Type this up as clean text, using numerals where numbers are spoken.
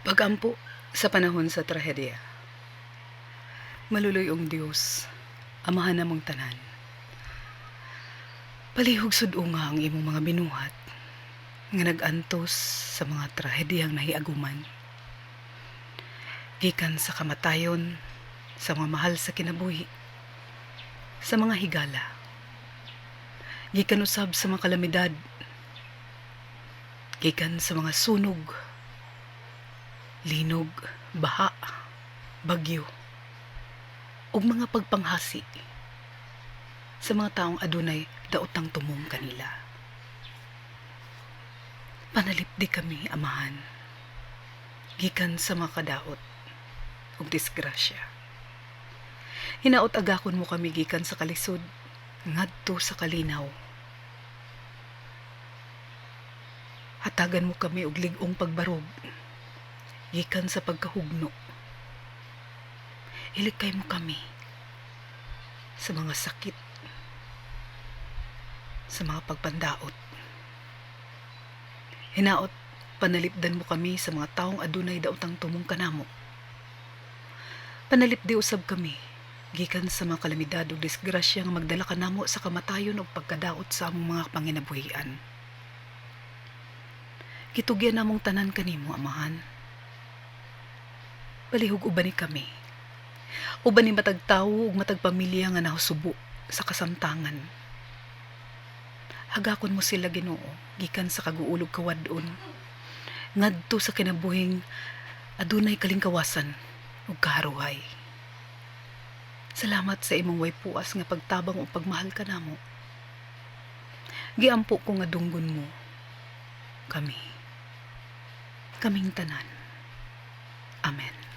Pag-ampo sa panahon sa trahedya. Maluluy-ong Dios, Amahan namong tanan. Palihog sud-unga ang imong mga binuhat nga nag-antos sa mga trahedyang nahiaguman. Gikan sa kamatayon, sa mga mahal sa kinabuhi, sa mga higala. Gikan usab sa mga kalamidad, gikan sa mga sunog, linog, baha, bagyo, ug mga pagpanghasi sa mga taong adunay daotang tumong kanila. Panalipdi kami, Amahan, gikan sa mga kadaot ug disgrasya. Hinaot agakon mo kami gikan sa kalisod ngadto sa kalinaw. Hatagan mo kami og lig-ong pagbarog gikan sa pagkahugno. Ilikay mo kami sa mga sakit, sa mga pagpandaot. Hinaot panalipdan mo kami sa mga taong adunay daotang tumong kanamo. Panalipdi usab kami gikan sa mga kalamidad ug disgrasya nga magdala kanamo sa kamatayon ug pagkadaot sa among mga panginabuhian. Gitugyan namong tanan kanimo, Amahan. Palihog ubani kami. Ubani matag tawo ug matag pamilya nga nahusubo sa kasamtangan. Hagakon mo sila, Ginoo, gikan sa kaguol ug kawad-on ngadto sa kinabuhing adunay kalingkawasan ug kaharuhay. Salamat sa imong way puas nga pagtabang ug pagmahal kanamo. Giampo ko nga dunggon mo kami. Kaming tanan. Amen.